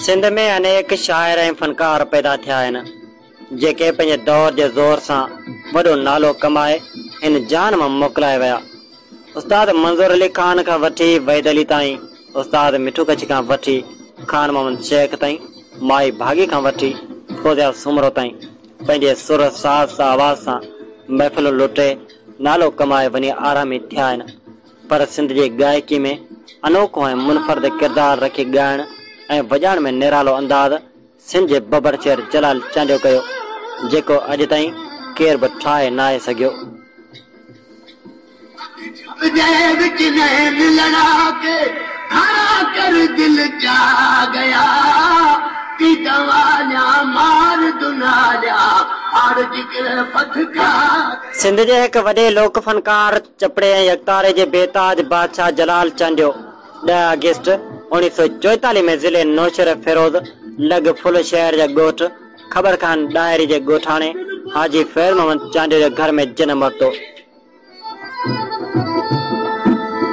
سنڌ ۾ انيڪ شاعر ۽ فنڪار پيدا ٿيا آهن، جيڪي پنهنجي دور جي زور سان وڏو نالو ڪمائي هن جهان مان موڪلائي ويا. استاد منظور علي خان کان وٺي وحيد علي تائين، استاد مٺو ڪڇي کان وٺي خان محمد شيخ تائين، مائي ڀاڳي کان وٺي فوزيا سومرو تائين پنهنجي سر ساز آواز سان محفلون لٽي نالو ڪمائي وڃي آرامي ٿيا آهن پر سنڌ جي ڳائڪي ۾ انوکو ۽ منفرد ڪردار رکي ڳائڻ ۽ وڄائڻ ۾ نرالو انداز سنڌ جي ببر شير جلال چانڊيو ڪيو، جيڪو اڄ تائين ڪير به ٺاهي ناهي سگهيو. سنڌ جي هڪ وڏي لوڪ فنڪار، چپڙي ۽ يڪتاري جي بي تاج بادشاهه جلال چانڊيو 10 آگسٽ 1944 ۾ ضلعي نوشهروفيروز لڳ ڦل شهر جي ڳوٺ خبر خان ڏاهري جي ڳوٺاڻي حاجي فيض محمد چانڊيو جي گهر ۾ جنم ورتو.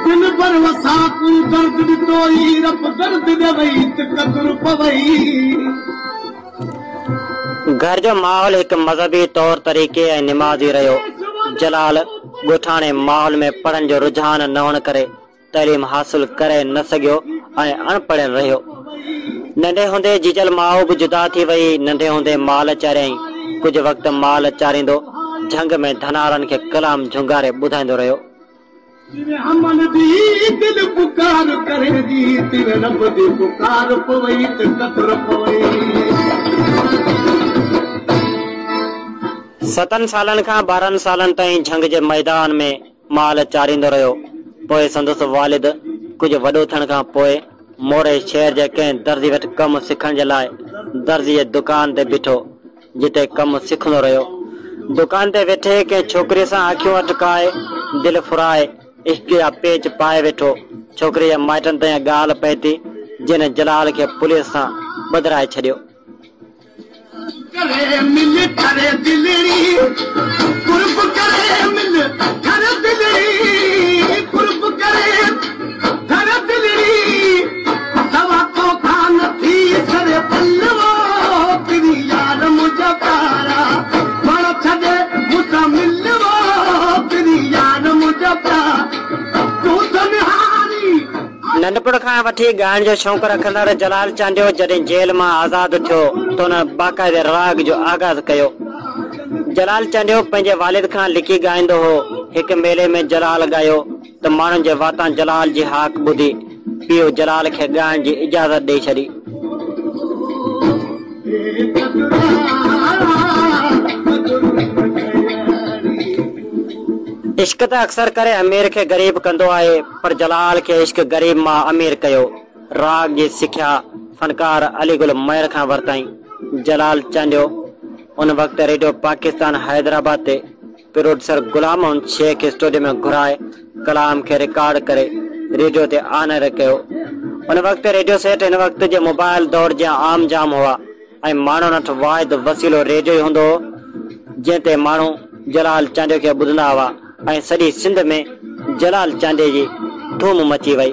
دل پر وسان ڪو درد ڏتو ئي رب درد ڏيوئي ته قدر پوئي. گهر جو ماحول هڪ مذهبي طور طريقي ۽ نمازي رهيو. جلال ڳوٺاڻي ماحول ۾ پڙهڻ جو رجحان نه هئڻ ڪري تعليم حاصل ڪري نه سگهيو ۽ اڻ پڙهيل رهيو. ننڍي هوندي جيجل ماء به جدا ٿي وئي. ننڍي هوندي مال چاريائين. ڪجهه وقت مال چاريندو جهنگ ۾ ڌنارن کي ڪلام جهونگاري ٻڌائيندو رهيو. جيوين امن the دل پڪار ڪري the تيوين رب the پڪار پوئي ته قدر پوئي. ستن سالن کان 12 سالن تائين جهنگ جي ميدان ۾ مال چاريندو رهيو. پوء سندس والد ڪجهه وڏو ٿيڻ کان پوء موري شهر جي ڪنهن درزي وٽ ڪم سکڻ جي لاء درزي جي دڪان تي بيٺو، جتي ڪم سکندو رهيو. دڪان تي ويٺي ڪنهن ڇوڪريء سان اکيون اٽڪائي، دل ڦرائي، عشق جا پيچ پائي ويٺو. ڇوڪريء جي مائٽن تائين اها ڳالهه پهتي، جنھن جلال کي پوليس سان ٻڌرائي ڇڏيو. ڪري مل ٺري دلڙي قرب ڪري مل ٺر دلڙي قرب ڪري ٺر دلڙي سوا تو کان نه ٿي سري پلو پرين يار منهنجا پيارا پاڻ ڇڏي مون سان مل وو پرين يار منهنجا پيارا تون ته نهاري. ننڍپڻ کان وٺي ڳائڻ جو شوق رکندڙ جلال چانڊيو جڏهن جيل مان آزاد ٿيو ته هن باقاعدي راڳ جو آغاز ڪيو. جلال چانڊيو پنهنجي والد کان لڪي ڳائيندو هو. هڪ ميلي ۾ جلال ڳايو ته ماڻهن جي واتان جلال جي هاڪ ٻڌي پيء جلال کي ڳائڻ جي اجازت ڏئي ڇڏي. عشق ته اڪثر ڪري امير کي غريب ڪندو آهي پر جلال کي عشق غريب مان امير ڪيو. راڳ جي سکيا فنڪار علي گل مهر کان ورتائين. جلال چانڊيو ان وقت ريڊيو پاڪستان حيدرآباد تي پروڊيوسر غلام محمد شيخ کي اسٽوڊيو ۾ گهرائي ڪلام کي رڪارڊ ڪري ريڊيو تي آن ايئر ڪيو. ان وقت ريڊيو سيٽ هن وقت جي موبائل دور جيان عام جام هئا ۽ ماڻهن وٽ واحد وسيلو ريڊيو ئي هوندو هو جنهن تي ماڻهو جلال چانڊيو کي ٻڌندا هئا ۽ سڄي سنڌ ۾ جلال چانڊيي جي ڌوم مچي وئي.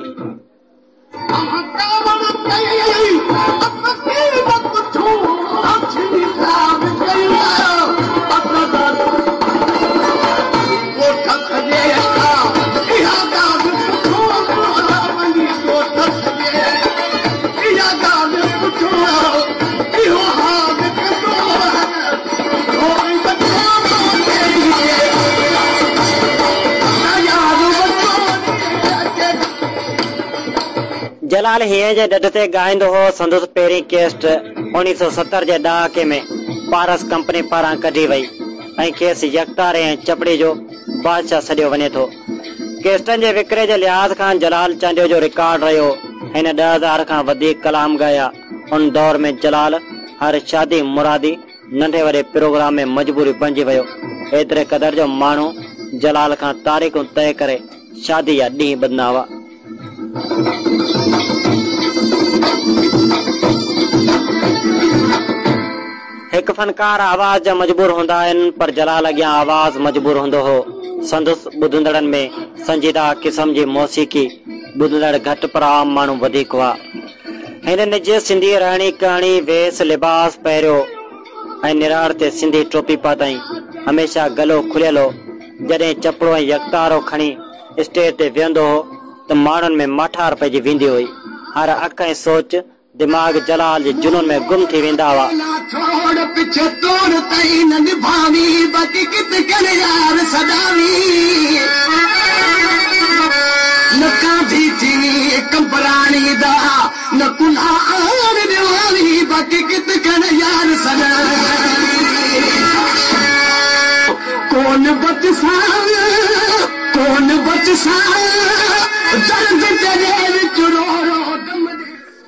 جلال هينئين جي ڏڍ تي ڳائيندو هو. سندس پهرين ڪيسٽ 1970 جي ڏهاڪي ۾ پارس ڪمپني پاران ڪڍي وئي ۽ کيس يڪتاري ۽ چپڙي جو بادشاهه سڏيو وڃي ٿو. ڪيسٽن جي وڪري جي لحاظ کان جلال چانڊيو جو رڪارڊ رهيو. هن 10,000 کان وڌيڪ ڪلام ڳايا. ان دور ۾ جلال هر شادي مرادي، ننڍي وڏي پروگرام ۾ مجبوري بڻجي ويو. ايتري قدر جو ماڻهو جلال کان تاريخون طئي ڪري شادي جا ڏينهن ٻڌندا هئا. هڪ فنڪار آواز جا مجبور هوندا آهن پر جلال اڳيان آواز مجبور هوندو هو. سندس ٻڌندڙن ۾ سنجيده قسم جي موسيقي ٻڌندڙ گهٽ پر عام ماڻهو وڌيڪ هئا. هن نج سنڌي رهڻي ڪهڻي، ويس لباس پهريو ۽ نراڙ تي سنڌي ٽوپي پاتائين. هميشه گلو کليل هو. جڏهن چپڙو ۽ يڪتارو کڻي اسٽيج تي ويهندو هو ته ماڻهن ۾ ماٺار پئجي ويندي هئي. هر اک ۽ سوچ دماغ جلال جي جنون ۾ گم ٿي ويندا هئا.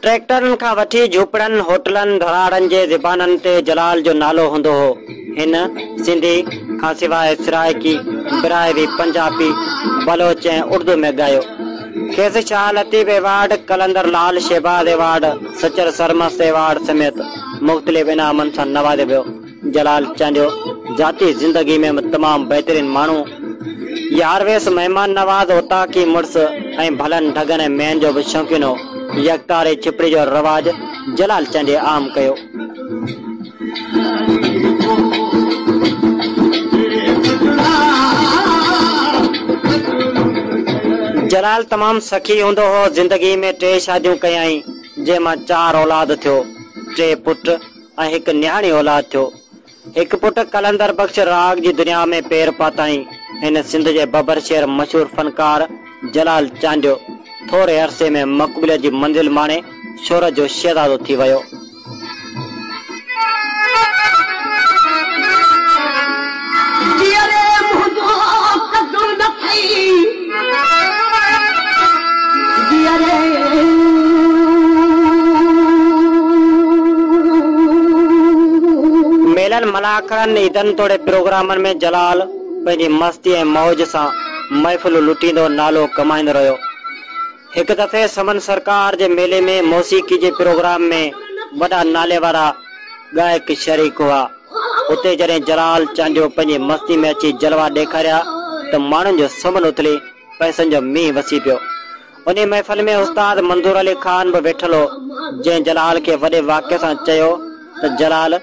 ٽريڪٽرن کان وٺي جهوپڙن، هوٽلن، ڌراڙن جي زبانن تي جلال جو نالو هوندو هو. هن سنڌي کان سواء سرائيڪي، براهوي، پنجابي، بلوچ ۽ اردو ۾ ڳايو. کيس Shah Latif award, Qalandar Lal Shahbaz award, Sachal Sarmast award سميت مختلف انعامن سان نوازيو ويو. جلال چانڊيو ذاتي زندگي ۾ به تمام بهترين ماڻهو، يار ويس، مهمان نواز، اوطاقي مڙس ۽ ڀلن ڍڳن ۽ مينهن جو به شوقين هو. يڪتاري ڇپڙي جو رواج جلال چانڊيي عام ڪيو. جلال تمام سخي هوندو هو. زندگي ۾ ٽي شاديون ڪيائين، جنهن مان چار اولاد ٿيو، ٽي پٽ ۽ هڪ نياڻي اولاد ٿيو. هڪ پٽ قلندر بخش راڳ جي دنيا ۾ پير پاتائين. هن سنڌ جي ببر شير مشهور فنڪار جلال چانڊيو ٿوري عرصي ۾ مقبوليت جي منزل ماڻي شهرت جو شهزادو ٿي ويو. جيئري منهنجو قدر نه ٿئي جيئري. ميلن ملاکڙن، عيدن توڙي پروگرامن ۾ جلال پنهنجي مستي ۽ موج سان محفلون لٽيندو نالو ڪمائيندو رهيو. هڪ دفعي سمن سرڪار جي ميلي ۾ موسيقي جي پروگرام ۾ وڏا نالي وارا ڳائڪ شريڪ هئا. اتي جڏهن جلال چانڊيو پنهنجي مستي ۾ اچي جلوا ڏيکاريا ته ماڻهن جو سمن اٿلي پئسن جو مينهن وسي پيو. انهي محفل ۾ استاد منظور علي خان به ويٺل هو، جنهن جلال کي وڏي واڪي سان چيو ته جلال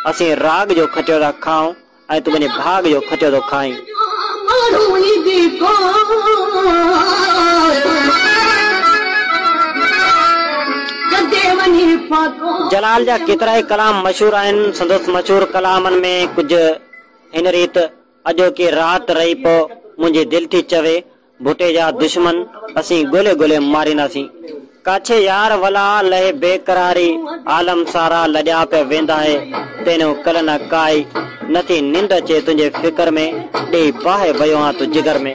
اسين راڳ جو کٽيو ٿا کائون ۽ تون پنهنجي ڀاڳ جو کٽيو ٿو کائين. جلال جا ڪيترائي ڪلام مشهور آهن. سندس مشهور ڪلامن ۾ ڪجهه هن ريت، اڄوڪي رات رهي پئو، منهنجي دل ٿي چوي، ڀٽي جا دشمن اسين ڳولي ڳولي مارينداسين. ڪاڇي يار ولا لهي بيقراري، عالم سارا لڏيا پيا ويندا هي، تينون ڪل نه ڪائي، نٿي ننڊ اچي تنهنجي فڪر ۾، ڏيئي باهه ويو آن تون جگر ۾.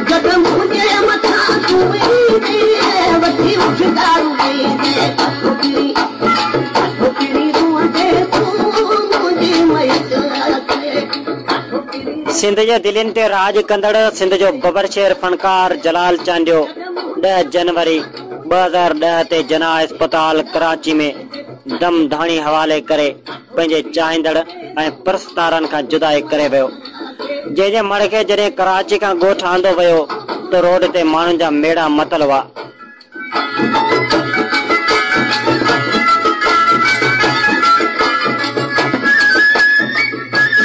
جڏهن منهنجي مٿان تون ايندين، وٺي اٺ دارون ڏيندين، ٺوڪري ٺوڪري روئندين تون منهنجي ميت تي. سنڌ جي دلين تي راڄ ڪندڙ سنڌ جو ببر شير فنڪار جلال چانڊيو ڏهه جنوري 2010 تي جناح اسپتال ڪراچي ۾ دم ڌڻي حوالي ڪري پنهنجي چاهيندڙ ۽ پرستارن کان جدائي ڪري ويو جنهن جي مڙهه کي جڏهن ڪراچي کان ڳوٺ آندو ويو ته روڊ تي ماڻهن جا ميڙا متل هئا.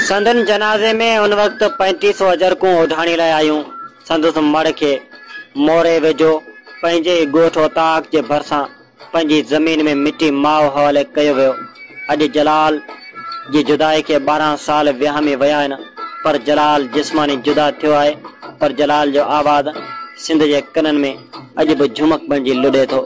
سندن جنازي ۾ ان وقت پنجٽيهه سو اجرڪون اوڍاڻي لاء آيون. سندس مڙهه کي موري ويجهو پنهنجي ئي ڳوٺ اوطاق جي ڀرسان پنهنجي زمين ۾ مٽي ماء حوالي ڪيو ويو. اڄ جلال جي جدائي کي 12 سال وهامي ويا آهن پر جلال جسماني جدا ٿيو آهي پر جلال جو آواز سنڌ جي ڪنن ۾ اڄ به جهمڪ بڻجي لڏي ٿو.